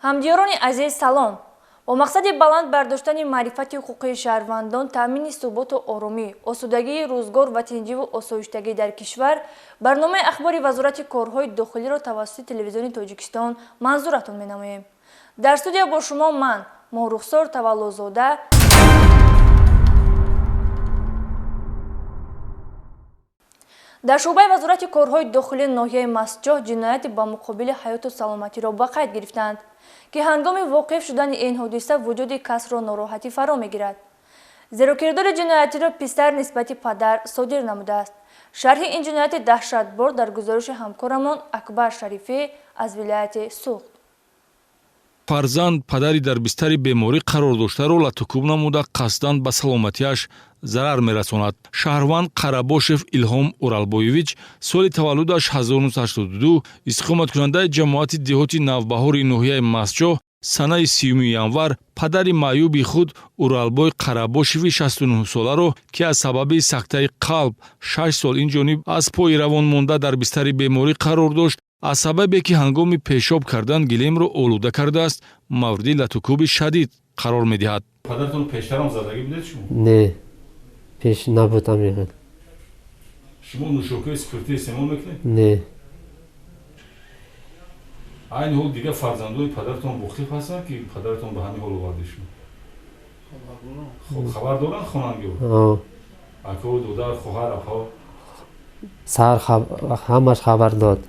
Ҳамдиёрони азиз, салом! Бо мақсади баланд бардоштани маърифати ҳуқуқии шаҳрвандон, таъмини суботу оромӣ, осудагии рӯзгор ва тинҷиву осоиштагӣ дар кишвар, барномаи ахбори Вазорати корҳои дохилиро тавассути телевизиони Тоҷикистон манзуратон менамоем. Дар студия бо шумо ман, Моҳрухсор Таваллозода. Дар шӯъбаи Вазорати корҳои дохилии ноҳияи Мастчоҳ ҷинояти ба муқобили ҳаёту саломатиро ба қайд гирифтанд, ки ҳангоми воқиф шудани ин ҳодиса вуҷуди касро нороҳатӣ фаро мегирад. Зеро кирдори ҷиноятиро писар нисбати падар содир намудааст. Шарҳи ин ҷинояти даҳшатбор дар гузориши ҳамкорамон Акбар Шарифӣ аз вилояти Суғд. Фарзанд падари дар бистари беморӣ қарор доштаро латукӯб намуда, қасдан ба саломатиаш зарар мерасонад. Шаҳрванд Қарабошев Илҳом Уралбоевич, соли таваллудаш 1982, истиқоматкунандаи ҷамоати деҳоти Навбаҳори ноҳияи Мастчоҳ, санаи 30 январ падари маъюби худ Уралбой Қарабошеви 69-соларо, ки аз сабаби сактаи қалб 6 сол ин ҷониб аз пои равон монда дар бистари беморӣ қарор дошт, аз сабабе ки ҳангоми пешоб кардан гилемро олуда кардааст, мавриди латукӯби шадид қарор медиҳад. Падаратон пештарам задагӣ будед шумо? Не, пеш набуд амиқат. Шумо нӯшокии спиртӣ истеъмол мекунед? Не. Айни ҳол дигар фарзандои падаратон воқиф ҳастанд, ки падаратон ба ҳамин ҳол оварде шумо? Хоб, хабар доранд хонангиҳо, ако, додар, хоҳар, апаҳо? Сар ҳамаш хабар дод.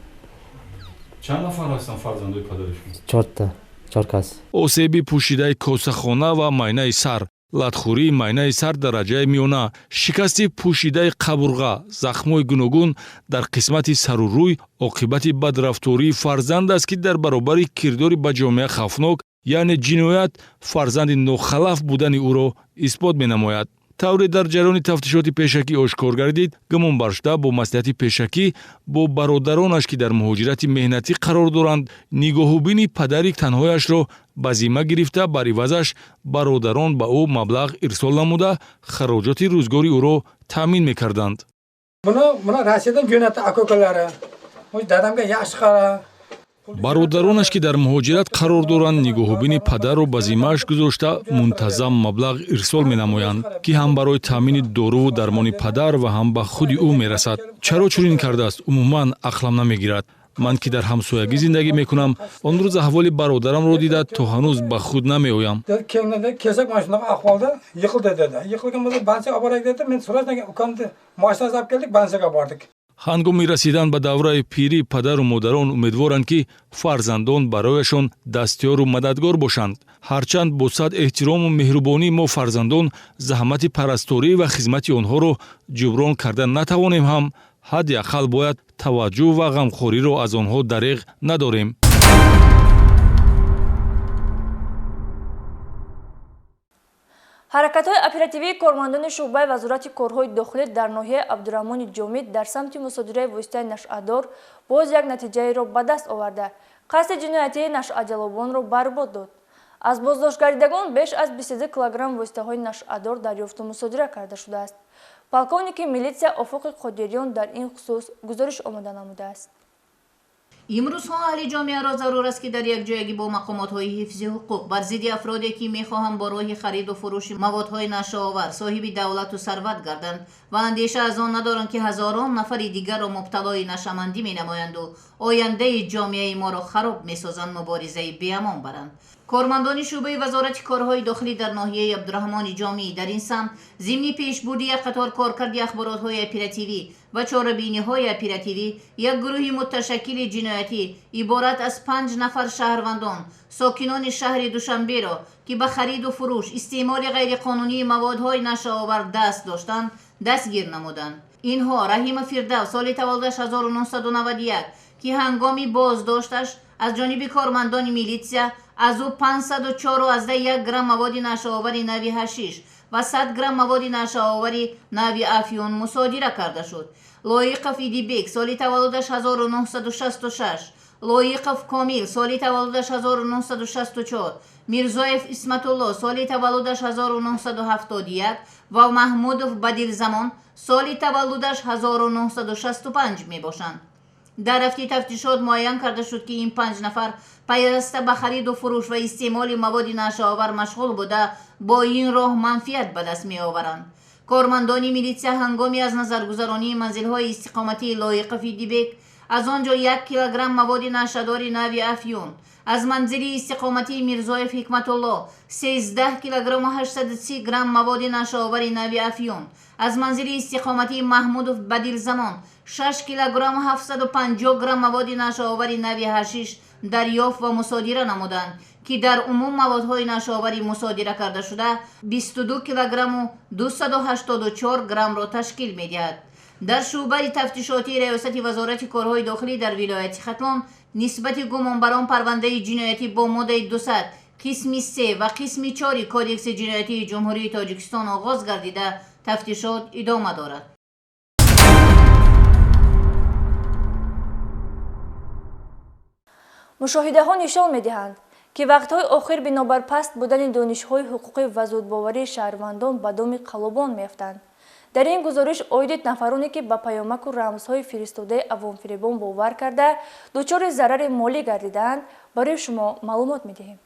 Чанд нафар ҳастанд фарзандои падари шумо? Чорта, чор кас. Осеби пӯшидаи косахона ва майнаи сар, латхӯрии майнаи сар дараҷаи миёна, шикасти пӯшидаи қабурға, захмҳои гуногун дар қисмати сару рӯй оқибати бадрафтории фарзанд аст, ки дар баробари кирдори ба ҷомеа хавфнок, яъне ҷиноят, фарзанди нохалаф будани ӯро исбот менамояд. Тавре дар ҷараёни тафтишоти пешакӣ ошкор гардид, гумонбаршуда бо маслиҳати пешакӣ бо бародаронаш, ки дар муҳоҷирати меҳнатӣ қарор доранд, нигоҳубини падари танҳояшро ба зимма гирифта, бар ивазаш бародарон ба ӯ маблағ ирсол намуда, хароҷоти рӯзгори ӯро таъмин мекарданд. Buni Rossiyadan jo'natdi aka-ukalari. Dadamga yaxshi qara. Бародаронаш, ки дар муҳоҷират қарор доранд, нигоҳубини падарро ба зиммааш гузошта, мунтазам маблағ ирсол менамоянд, ки ҳам барои таъмини доруву дармони падар ва ҳам ба худи ӯ мерасад. Чаро чунин кардааст, умуман ақлам намегирад. Ман, ки дар ҳамсоягӣ зиндагӣ мекунам, он рӯз аҳволи бародарамро дида, то ҳанӯз ба худ намеоям. Kelsak mana shunaqa ahvolda yiqildi dedi. Yiqilgan bo'lsa, больница ga olib boraylik dedi. Men срочно ukamni mashinasini olib keldik, больница ga bordik. Ҳангоми расидан ба давраи пирӣ падару модарон умедворанд, ки фарзандон барояшон дастёру мададгор бошанд. Ҳарчанд бо сад эҳтирому меҳрубонӣ мо фарзандон заҳмати парасторӣ ва хизмати онҳоро ҷуброн карда натавонем ҳам, ҳадди ақал бояд таваҷҷӯҳ ва ғамхориро аз онҳо дареғ надорем. Ҳаракатҳои оперативии кормандони шӯъбаи Вазорати корҳои дохилӣ дар ноҳияи Абдураҳмони Ҷомӣ дар самти мусодираи воситаи нашъадор боз як натиҷаеро ба даст оварда, қасди ҷиноятии нашъаҷалобонро барбод дод. Аз боздоштгардидагон беш аз 22 килограмм воситаҳои нашъадор дарёфту мусодира карда шудааст. Полковники милитсия Офуқи Қодириён дар ин хусус гузориш омода намудааст. Имрӯзҳо аҳли ҷомеаро зарур аст, ки дар якҷоягӣ бо мақомотҳои ҳифзи ҳуқуқ бар зидди афроде, ки мехоҳанд бо роҳи хариду фурӯши маводҳои нашъаовар соҳиби давлату сарват гарданд ва андеша аз он надоранд, ки ҳазорон нафари дигарро мубталои нашъамандӣ менамоянду ояндаи ҷомеаи моро хароб месозанд, муборизаи беамон баранд. Кормандони шӯъбаи Вазорати корҳои дохилӣ дар ноҳияи Абдураҳмони Ҷомӣ дар ин самт зимни пешбурди як қатор коркарди ахборотҳои оперативӣ ва чорабиниҳои оперативӣ як гурӯҳи муташаккили ҷиноятӣ иборат аз панҷ нафар шаҳрвандон, сокинони шаҳри Душанберо, ки ба хариду фурӯш, истеъмоли ғайриқонунии маводҳои нашъаовар даст доштанд, дастгир намуданд. Инҳо: Раҳима Фирдавс, соли таваллудаш 1991, ки ҳангоми боздошташ аз ҷониби кормандони милитсия аз ӯ 504,1 грамм маводи нашъаовари нави ҳашиш ва 100 грамм маводи нашъаовари нави афюн мусодира карда шуд; Лоиқов Идибек, соли таваллудаш 1966; Лоиқов Комил, соли таваллудаш 1964; Мирзоев Исматулло, соли таваллудаш 1971 ва Маҳмудов Бадилзамон, соли таваллудаш 1965 мебошанд. Дар рафти тафтишот муайян карда шуд, ки ин 5 нафар пайваста ба хариду фурӯш ва истеъмоли маводи нашъаовар машғул буда, бо ин роҳ манфиат ба даст меоваранд. Кормандони милитсия ҳангоми аз назаргузаронии манзилҳои истиқоматии Лоиқов Идибек аз он ҷо 1 килограмм маводи нашъадори нави афюн, аз манзили истиқоматии Мирзоев Ҳикматулло 13 килограмму 830 грамм маводи нашъаовари нави афюн, аз манзили истиқоматии Маҳмудов Бадилзамон 6 килограмму 750 грамм маводи нашъаовари нави ҳашиш дарёфт ва мусодира намуданд, ки дар умум маводҳои нашъаовари мусодира карда шуда 22 килограмму 284 граммро ташкил медиҳад. Дар шӯъбаи тафтишотии Раёсати Вазорати корҳои дохилӣ дар вилояти Хатлон нисбати гумонбарон парвандаи ҷиноятӣ бо моддаи 200 қисми 3 ва қисми 4 Кодекси ҷиноятии Ҷумҳурии Тоҷикистон оғоз гардида, тафтишот идома дорад. Мушоҳидаҳо нишон медиҳанд, ки вақтҳои охир бинобар паст будани донишҳои ҳуқуқӣ ва зудбоварии шаҳрвандон ба доми қаллобон меафтанд. Дар ин гузориш оиди нафароне, ки ба паёмаку рамзҳои фиристодаи авомфиребон бовар карда, дучори зарари молӣ гардидаанд, барои шумо маълумот медиҳем.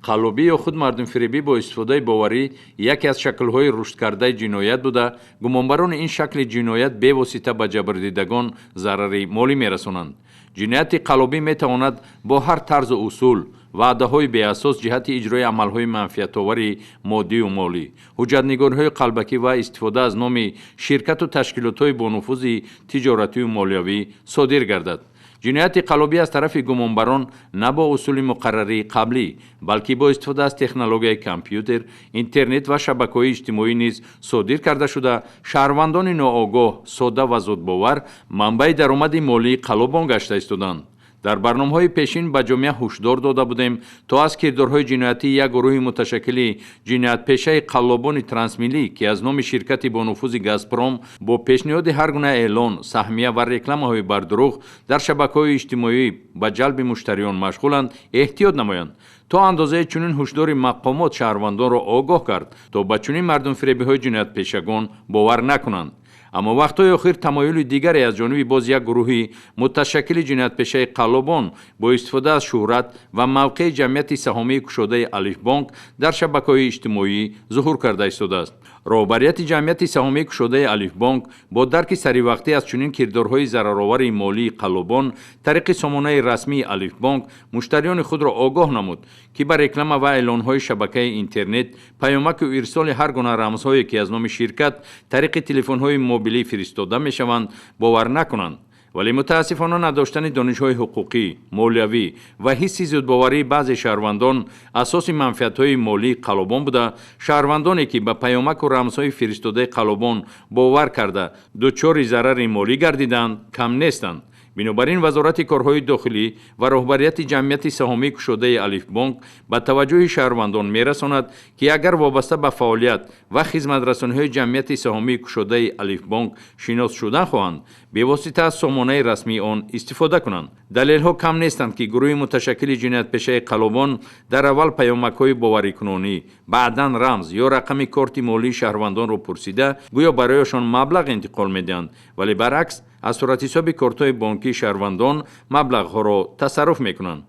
Қаллобӣ ё худ мардумфиребӣ бо истифодаи боварӣ яке аз шаклҳои рушдкардаи ҷиноят буда, гумонбарони ин шакли ҷиноят бевосита ба ҷабрдидагон зарари молӣ мерасонанд. Ҷинояти қаллобӣ метавонад бо ҳар тарзу усул, ваъдаҳои беасос ҷиҳати иҷрои амалҳои манфиатовари моддию молӣ, ҳуҷҷатнигориҳои қалбакӣ ва истифода аз номи ширкату ташкилотҳои бонуфузи тиҷоратию молиявӣ содир гардад. Ҷинояти қаллобӣ аз тарафи гумонбарон на бо усули муқаррарии қаблӣ, балки бо истифода аз технологияи компютер, интернет ва шабакаҳои иҷтимоӣ низ содир карда шуда, шаҳрвандони ноогоҳ, содда ва зудбовар манбаи даромади молии қаллобон гашта истоданд. Дар барномаҳои пешин ба ҷомеа ҳушдор дода будем, то аз кирдорҳои ҷиноятии як гурӯҳи муташаккили ҷиноятпешаи қаллобони трансмиллӣ, ки аз номи ширкати бонуфузи Газпром бо пешниҳоди ҳар гуна эълон, саҳмия ва рекламаҳои бардурӯғ дар шабакаҳои иҷтимоӣ ба ҷалби муштариён машғуланд, эҳтиёт намоянд. То андозаи чунин ҳушдори мақомот шаҳрвандонро огоҳ кард, то ба чунин мардумфиребиҳои ҷиноятпешагон бовар накунанд. Аммо вақтҳои охир тамоюли дигаре аз ҷониби боз як гурӯҳи муташаккили ҷиноятпешаи қаллобон бо истифода аз шӯҳрат ва мавқеи ҷамъияти саҳомии кушодаи Алифбонк дар шабакаҳои иҷтимоӣ зуҳур карда истодааст. Роҳбарияти ҷамъияти саҳомии кушодаи Алифбонк бо дарки саривақтӣ аз чунин кирдорҳои зараровари молии қаллобон тариқи сомонаи расмии Алифбонк муштариёни худро огоҳ намуд, ки ба реклама ва эълонҳои шабакаи интернет, паёмаку ирсоли ҳар гуна рамзҳое, ки аз номи ширкат тариқи телефонҳои мобилӣ фиристода мешаванд, бовар накунанд. Вале мутаассифона надоштани донишҳои ҳуқуқӣ, молиявӣ ва ҳисси зудбоварии баъзе шаҳрвандон асоси манфиатҳои молии қаллобон буда, шаҳрвандоне, ки ба паёмаку рамзҳои фиристодаи қаллобон бовар карда, дучори зарари молӣ гардиданд, кам нестанд. Бинобар ин Вазорати корҳои дохилӣ ва роҳбарияти ҷамъияти саҳомии кушодаи Алифбонк ба таваҷҷӯҳи шаҳрвандон мерасонад, ки агар вобаста ба фаъолият ва хизматрасониҳои ҷамъияти саҳомии кушодаи Алифбонк шинос шудан хоҳанд, бевосита аз сомонаи расмии он истифода кунанд. Далелҳо кам нестанд, ки гурӯҳи муташаккили ҷиноятпешаи қаллобон дар аввал паёмакҳои боварикунонӣ, баъдан рамз ё рақами корти молии шаҳрвандонро пурсида, гӯё барояшон маблағ интиқол медиҳанд, вале баръакс аз суратҳисоби кортҳои бонкии шаҳрвандон маблағҳоро тасарруф мекунанд.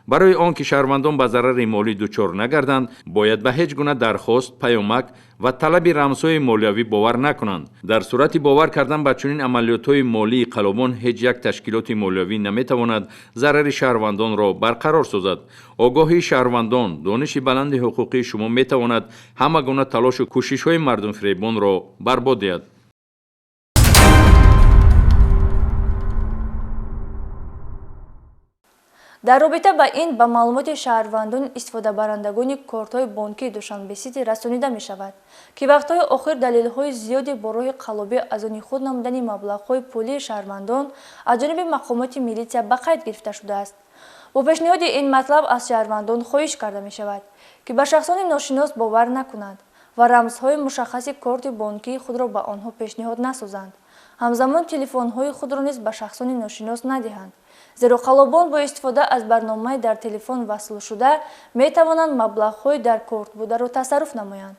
Барои он ки шаҳрвандон ба зарари молӣ дучор нагарданд, бояд ба ҳеҷ гуна дархост, паёмак ва талаби рамзҳои молиявӣ бовар накунанд. Дар сурати бовар кардан ба чунин амалиётҳои молии қаллобон ҳеҷ як ташкилоти молиявӣ наметавонад зарари шаҳрвандонро барқарор созад. Огоҳии шаҳрвандон, дониши баланди ҳуқуқии шумо метавонад ҳама гуна талошу кӯшишҳои мардумфиребонро барбод диҳад. Дар робита ба ин ба маълумоти шаҳрвандон истифодабарандагони кортҳои бонкии Душанбе-Сити расонида мешавад, ки вақтҳои охир далелҳои зиёде бо роҳи қаллобӣ аз они худ намудани маблағҳои пулии шаҳрвандон аз ҷониби мақомоти милитсия ба қайд гирифта шудааст. Бо пешниҳоди ин матлаб аз шаҳрвандон хоҳиш карда мешавад, ки ба шахсони ношинос бовар накунанд ва рамзҳои мушаххаси корти бонкии худро ба онҳо пешниҳод насозанд. Ҳамзамон телефонҳои худро низ ба шахсони ношинос надиҳанд, зеро қаллобон бо истифода аз барномаи дар телефон васл шуда метавонанд маблағҳои дар корт бударо тасарруф намоянд.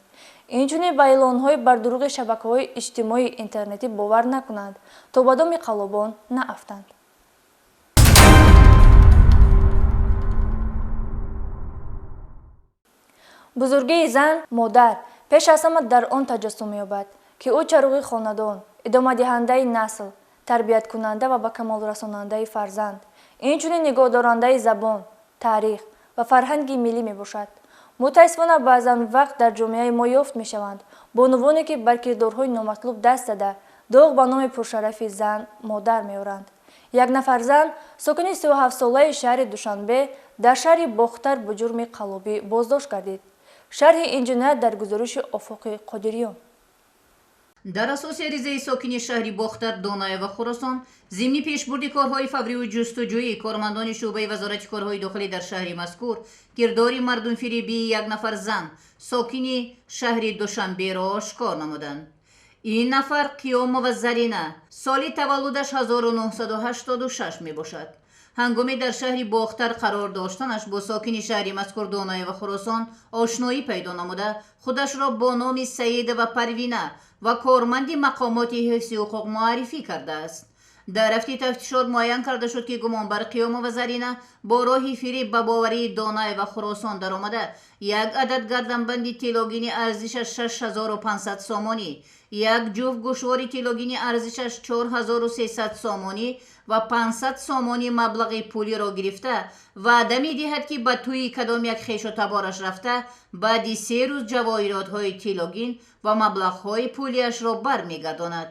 Инчунин ба эълонҳои бардурӯғи шабакаҳои иҷтимоии интернетӣ бовар накунанд, то ба доми қаллобон наафтанд. Бузургии зан, модар, пеш аз ҳама дар он таҷассум меёбад, ки ӯ чароғи хонадон, идомадиҳандаи насл, тарбияткунанда ва ба камолрасонандаи фарзанд, инчунин нигоҳдорандаи забон, таърих ва фарҳанги миллӣ мебошад. Мутаассифона, баъзан вақт дар ҷомеаи мо ёфт мешаванд бонувоне, ки бар кирдорҳои номатлуб даст зада, доғ ба номи пуршарафи зан, модар меоранд. Як нафар зан, сокини 37-солаи шаҳри Душанбе, дар шаҳри Бохтар бо ҷурми қаллобӣ боздошт гардид. Шарҳи ин ҷиноят дар гузориши Офоқи Қодириён. Дар асоси аризаи сокини шаҳри Бохтар Донаева Хуросон, зимни пешбурди корҳои фавриву ҷустуҷӯӣ, кормандони шӯъбаи Вазорати корҳои дохилӣ дар шаҳри мазкур кирдори мардумфиребии як нафар зан, сокини шаҳри Душанберо ошкор намуданд. Ин нафар Қиёмова Зарина, соли таваллудаш 1986 мебошад. Ҳангоми дар шаҳри Бохтар қарор доштанаш бо сокини шаҳри мазкур Донаева Хуросон ошноӣ пайдо намуда, худашро бо номи Саидова Парвина ва корманди мақомоти ҳифзи ҳуқуқ муаррифӣ кардааст. Дар рафти тафтишот муайян карда шуд, ки гумонбар Қиёмова Зарина бо роҳи фиреб ба боварии Донаева Хуросон даромада, як адад гарданбанди тиллогини арзишаш 6500 сомонӣ, як ҷуфт гӯшвори тиллогини арзишаш 4300 сомонӣ ва 500 сомонӣ маблағи пулиро гирифта, ваъда медиҳад, ки ба тӯи кадом як хешу табораш рафта, баъди 3 рӯз ҷавоҳиротҳои тиллогин ва маблағҳои пулиашро бармегардонад.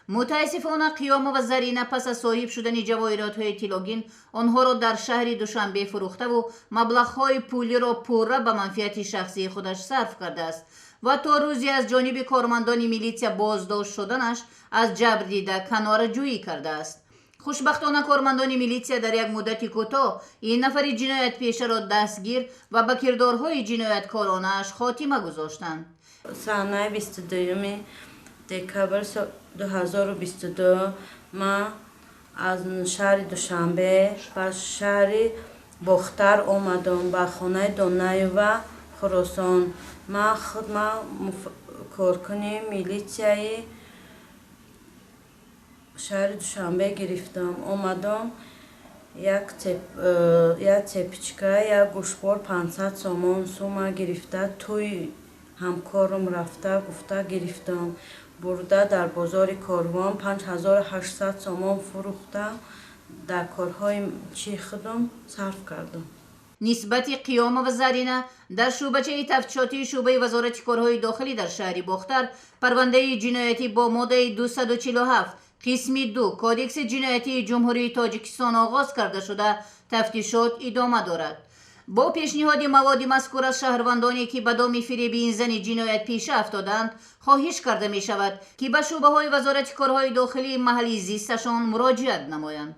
Мутаассифона, Қиёмова Зарина пас аз соҳиб шудани ҷавоҳиротҳои тиллогин онҳоро дар шаҳри Душанбе фурӯхтаву маблағҳои пулиро пурра ба манфиати шахсии худаш сарф кардааст ва то рӯзе аз ҷониби кормандони милитсия боздошт шуданаш аз ҷабр дида канораҷӯӣ кардааст. Хушбахтона, кормандони милитсия дар як муддати кӯтоҳ ин нафари ҷиноятпешаро дастгир ва ба кирдорҳои ҷинояткоронааш хотима гузоштанд. Санаи 22 декабр 2022 ман аз шаҳри Душанбе ба шаҳри Бохтар омадам, ба хонаи Донаева Хуросон. Ман худ ман коркуни милитсияи шаҳри Душанбе гирифтам. Омадам, як цепочка, як гӯшвор 500 сомон сума гирифта, тӯи ҳамкорам рафта гуфта гирифтам. Бурда дар бозори Корвон 5800 сомон фурӯхта, дар корҳои чи худам сарф кардам. Нисбати Қиёмова Зарина дар шӯъбачаи тафтишотии шӯъбаи Вазорати корҳои дохилӣ дар шаҳри Бохтар парвандаи ҷиноятӣ бо моддаи 247 қисми 2 Кодекси ҷиноятии Ҷумҳурии Тоҷикистон оғоз карда шуда, тафтишот идома дорад. Бо пешниҳоди маводи мазкур аз шаҳрвандоне, ки ба доми фиреби ин зани ҷиноятпеша афтодаанд, хоҳиш карда мешавад, ки ба шӯъбаҳои Вазорати корҳои дохилии маҳалли зисташон муроҷиат намоянд.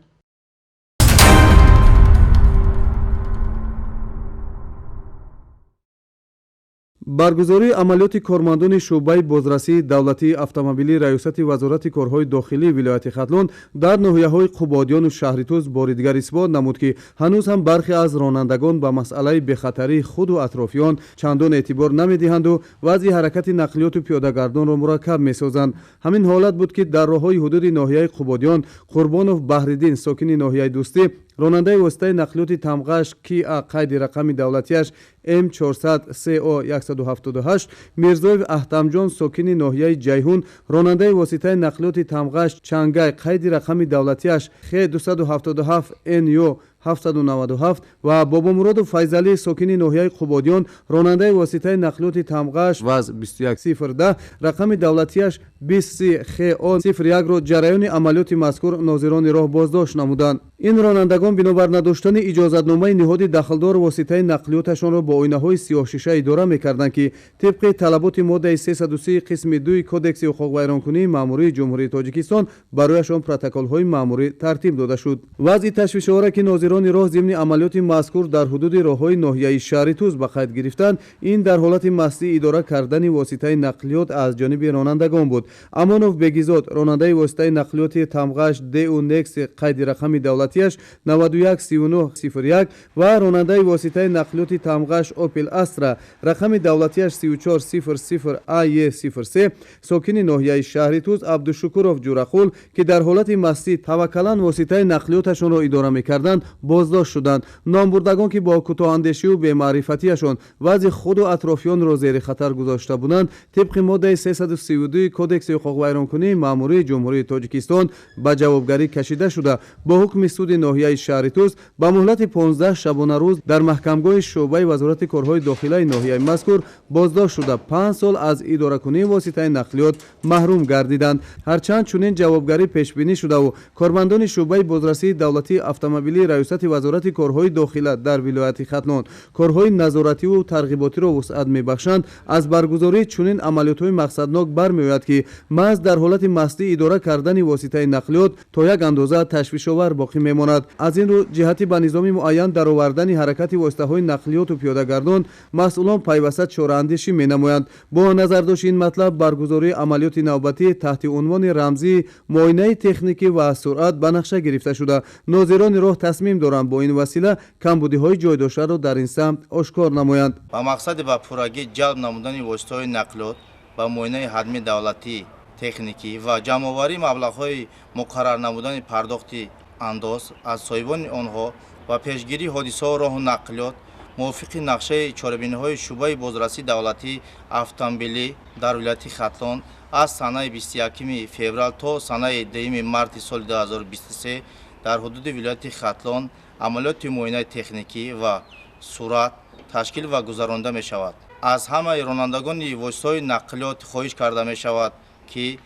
Баргузории амалиёти кормандони шӯъбаи бозрасии давлатии автомобилии Раёсати Вазорати корҳои дохилии вилояти Хатлон дар ноҳияҳои Қубодиёну шаҳри Тӯз бори дигар исбот намуд, ки ҳанӯз ҳам бархе аз ронандагон ба масъалаи бехатарии худу атрофиён чандон эътибор намедиҳанду вазъи ҳаракати нақлиёту пиёдагардонро мураккаб месозанд. Ҳамин ҳолат буд, ки дар роҳҳои ҳудуди ноҳияи Қубодиён Қурбонов Баҳриддин, сокини ноҳияи Дӯстӣ, ронандаи воситаи нақлиёти тамғааш Киа, қайди рақами давлатиаш М400 СО 178, Мирзоев Аҳтамҷон, сокини ноҳияи Ҷайҳун, ронандаи воситаи нақлиёти тамғааш Чангай, қайди рақами давлатиаш Х 277 НЮ 797 ва Бобомуродов Файзалӣ, сокини ноҳияи Қубодиён, ронандаи воситаи нақлиёти тамғааш ВАЗ 2110, рақами давлатиаш 20 ХО 01-ро ҷараёни амалиёти мазкур нозирони роҳ боздошт намуданд. Ин ронандагон бинобар надоштани иҷозатномаи ниҳоди дахлдор воситаи нақлиёташонро бо оинаҳои сиёҳшиша идора мекарданд, ки тибқи талаботи моддаи 303 қисми 2 Кодекси ҳуқуқвайронкунии маъмурии Ҷумҳурии Тоҷикистон барояшон протоколҳои маъмурӣ тартиб дода шуд. Вазъи ташвишовара, ки нозирони роҳ зимни амалиёти мазкур дар ҳудуди роҳҳои ноҳияи шаҳри Тӯз ба қайд гирифтанд, ин дар ҳолати мастӣ идора кардани воситаи нақлиёт аз ҷониби ронандагон буд. Амонов Бегизод, ронандаи воситаи нақлиёти тамғааш ДУ Некс қайди рақами давлатиаш 913901 ва ронандаи воситаи нақлиёти тамғааш Опел Астра рақами давлатиаш 3400 АЕ03 сокини ноҳияи шаҳри Туз Абдушукуров Ҷурақул, ки дар ҳолати мастӣ таваккалан воситаи нақлиёташонро идора мекарданд, боздошт шуданд. Номбурдагон, ки бо кӯтоҳандешию бемаърифатиашон вазъи худу атрофиёнро зери хатар гузошта буданд, тибқи моддаи 332 Кодекси ҳуқуқвайронкунии маъмурии Ҷумҳурии Тоҷикистон ба ҷавобгарӣ кашида шуда, бо ҳукми суди ноҳияи шаҳри Туз ба муҳлати 15 шабонарӯз дар маҳкамгоҳи шӯъбаи Вазорати корҳои дохилаи ноҳияи мазкур боздошт шуда, 5 сол аз идоракунии воситаи нақлиёт маҳрум гардиданд. Ҳарчанд чунин ҷавобгарӣ пешбинӣ шудаву кормандони шӯъбаи бозрасии давлатии автомобилии Раёсати Вазорати корҳои дохила дар вилояти Хатлон корҳои назоративу тарғиботиро вусъат мебахшанд, аз баргузории чунин амалиётҳои мақсаднок бармеояд, ки маҳз дар ҳолати мастӣ идора кардани воситаи нақлиёт то як андоза ташвишовар боқӣ мемонад. Аз ин рӯ ҷиҳати ба низоми муайян даровардани ҳаракати воситаҳои нақлиёту пиёдагардон масъулон пайваста чораандешӣ менамоянд. Бо назардошти ин матлаб баргузории амалиёти навбатӣ таҳти унвони рамзии муоинаи техникӣ ва суръат ба нақша гирифта шуда, нозирони роҳ тасмим доранд бо ин васила камбудиҳои ҷойдоштаро дар ин самт ошкор намоянд. Ба мақсади ба пуррагӣ ҷалб намудани воситаҳои нақлиёт ба муоинаи ҳатмии давлатӣ техникӣ ва ҷамъоварии маблағҳои муқаррар намудани пардохти андоз аз соҳибони онҳо ва пешгирии ҳодисаҳо роҳу нақлиёт мувофиқи нақшаи чорабиниҳои шӯъбаи бозрасии давлатии автомобилӣ дар вилояти Хатлон аз санаи 21 феврал то санаи 2 марти соли 2023 дар ҳудуди вилояти Хатлон амалиёти муоинаи техникӣ ва суръат ташкил ва гузаронда мешавад. Аз ҳамаи ронандагони воситаҳои нақлиёт хоҳиш карда мешавад, ки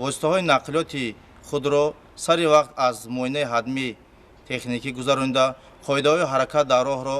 воситаҳои нақлиёти худро сари вақт аз муоинаи ҳатмии техникӣ гузаронида, қоидаҳои ҳаракат дар роҳро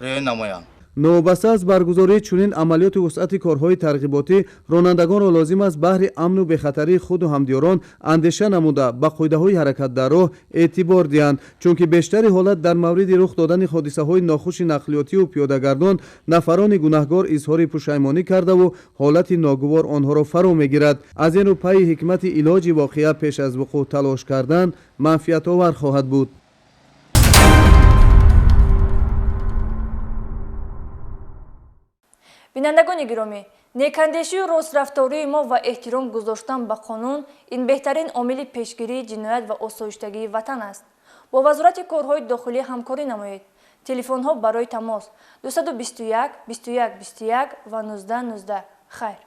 риоя намоянд. Новобаста аз баргузории чунин амалиёти вусъати корҳои тарғиботӣ, ронандагонро лозим аст баҳри амну бехатарии худу ҳамдиёрон андеша намуда ба қоидаҳои ҳаракат дар роҳ эътибор диҳанд, чунки бештари ҳолат дар мавриди рух додани ҳодисаҳои нохуши нақлиётию пиёдагардон нафарони гунаҳгор изҳори пушаймонӣ кардаву ҳолати ногувор онҳоро фаро мегирад. Аз ин рӯ пайи ҳикмати илоҷи воқеа пеш аз вуқӯъ талош кардан манфиатовар хоҳад буд. Бинандагони гиромӣ, некандешию рострафтории мо ва эҳтиром гузоштан ба қонун ин беҳтарин омили пешгирии ҷиноят ва осоиштагии ватан аст. Бо Вазорати корҳои дохилӣ ҳамкорӣ намоед. Телефонҳо барои тамос 221 21 21 ва 19 19. Хайр.